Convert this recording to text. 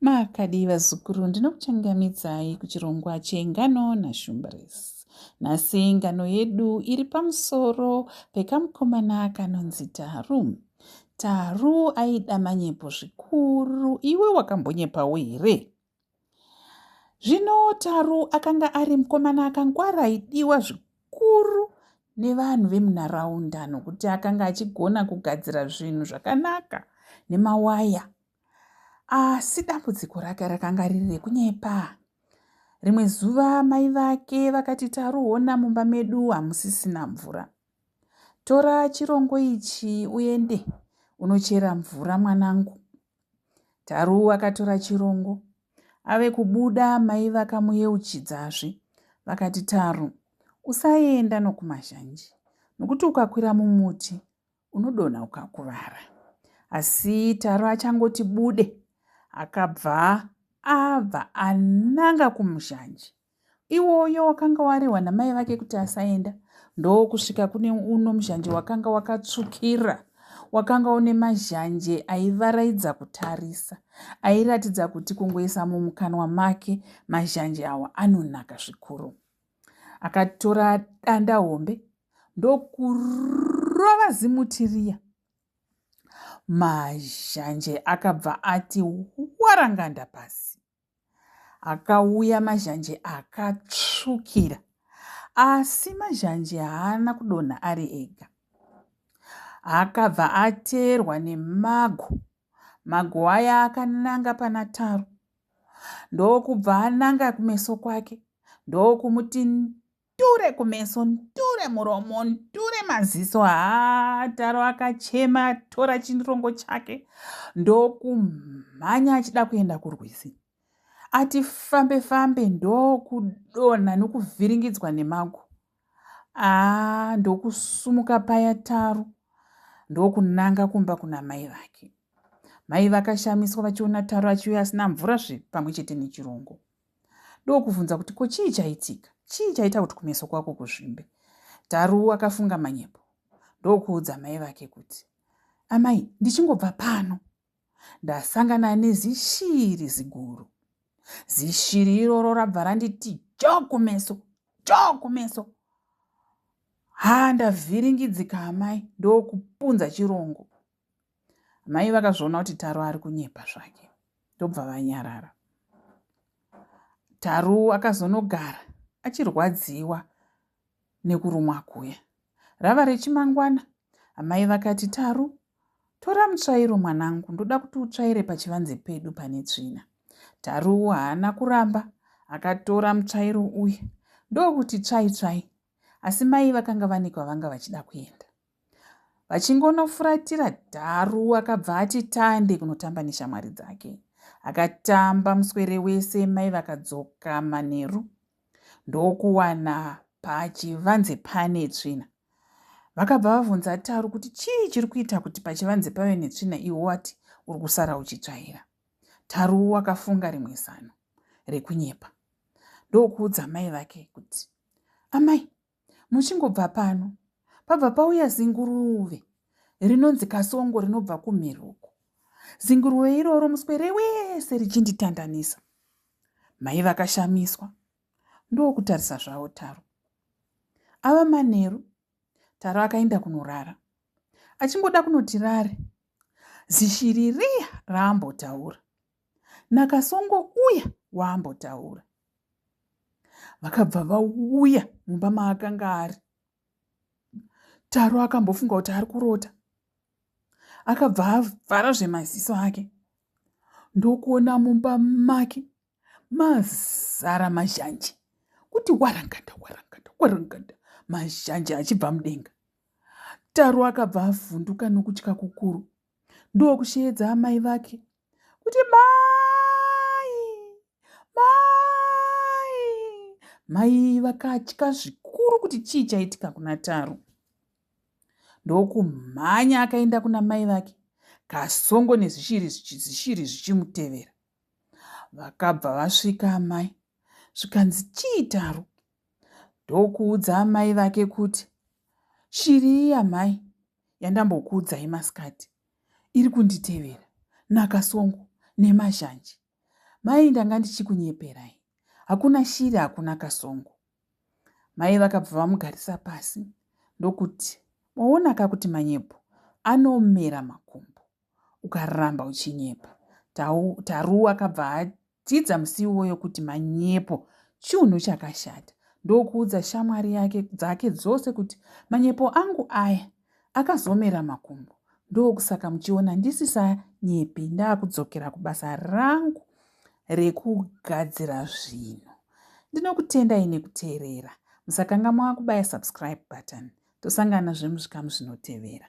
Makadii vazukuru, ndinokuchangamidzai kuchirongwa chengano naShumbress. Nhasi ngano yedu iri pamusoro pekamukomana kanonzi Taru. Taru aida manyepo zvikuru. Iwe wakambonyepawo here? Zvino Taru akanga ari mukomana akangwara aidiwa zvikuru nevanhu vemunharaunda nokuti akanga achigona kugadzira zvinhu zvakanaka nemawaya. Asi dambudziko rake rakanga riri rekunyepa. Rimwe zuva mai vake vakati Taru hona mumba medu hamusisina mvura. Tora chirongo ichi uende unochera mvura mwanangu. Taru akatora chirongo. Ave kubuda mai vakamuyeuchidzazve vakati Taru usaenda nokumazhanje nokuti ukakwira mumuti unodonha ukakuvara. Asi Taro achangoti bude, akabva abva ananga kumuzhanje iwoyo wakanga warehwa namai vake kuti asaenda ndokusvika kune uno muzhanje wakanga wakatsvukira wakanga une mazhanje aivaraidza kutarisa airatidza kuti kungoisa mumukanwa make mazhanje awa anonaka zvikuru Akatora danda hombe ndokurova zimuti riya. Mazhanje akabva ati waranganda pasi. Akauya mazhanje akatsvukira asi mazhanje haana kudonha ari ega. Akabva ateerwa nemago. Mago aya akananga pana Taru ndokubva ananga kumeso kwake ndokumuti ndure kumeso ndure muromo ndure maziso haa taro akachema atora chirongo chake ndokumhanya achida kuenda kurwizi ati fambe fambe ndokudonha nokuvhiringidzwa nemago aa ndokusumuka paya taro ndokunanga kumba kuna mai vake Mai vakashamiswa vachiona Taro achiuya asina mvura zve pamwe chete nechirongo. Ndokubvunza kuti ko chii chaitika? Chii chaita kuti kumeso kwako kuzvimbe? Taru akafunga manyepo ndokuudza mai vake kuti amai ndichingobva pano ndasangana nezishiri ziguru. Zishiri iroro rabva randiti jo kumeso, jo kumeso. Haa ndavhiringidzika amai ndokupunza chirongo. Mai vakazviona kuti Taru ari kunyepa zvake ndobva vanyarara. Taru akazonogara achirwadziwa nekurumwa kuya. Rava rechimangwana amai vakati Taru tora mutsvairo mwanangu ndoda kuti utsvaire pachivanze pedu pane tsvina. Taru haana kuramba akatora mutsvairo uya ndokuti tsvai tsvai asi mai vakanga vane kwavanga vachida kuenda. Vachingonofuratira Dharu akabva ati tande kunotamba neshamwari dzake. Akatamba muswere wese mai vakadzoka manheru ndokuwana pachivanze pane tsvina. Vakabva vabvunza Taru kuti chii chiri kuita kuti pachivanze pave netsvina iwe wati uri kusara uchitsvaira. Taru akafunga rimwe zano rekunyepa ndokuudza mai vake kuti amai Muchingobva pano pabva pauya zinguruve rinonzi kasongo rinobva kumhiri uko. Zinguruve iroro muswere wese richinditandanisa. Mai vakashamiswa ndokutarisa zvavo Taru. Ava manheru, Taru akaenda kunorara. Achingoda kunoti rare, zishiri riya raambotaura nakasongo uya waambotaura Vakabva vauya mumba maakanga ari. Taro akambofunga kuti ari kurota. Akabva avhara zvemaziso ake ndokuona mumba make mazara mazhanje kuti waranganda waranganda waranganda mazhanje achibva mudenga. Taro akabva avhunduka nokutya kukuru ndokusheedza amai vake kuti mai mai mai vakatya zvikuru kuti chii chaitika kuna taru ndokumhanya akaenda kuna mai vake kasongo nezvishiri zishiri zvichimutevera vakabva vasvika amai zvikanzi chii taru ndokuudza amai vake kuti shiri iya mhai yandambokuudzai masikati iri kunditevera nakasongo nemazhanje. Mai ndanga ndichikunyeperai. Hakuna shiri hakuna kasongo. Mai vakabva vamugarisa pasi ndokuti, Waonaka kuti manyepo anomera makumbo ukaramba uchinyepa. Taru akabva adzidza musi iwoyo kuti manyepo chunhu chakashata ndokuudza shamwari yake dzake dzose kuti manyepo angu aya akazomera makumbo ndokusaka muchiona ndisisanyepi ndakudzokera kubasa rangu rekugadzira zvinhu. Ndinokutendai nekuteerera. Musakangamwa kubaya subscribe button. Tosangana zvemuzvikamu zvinotevera.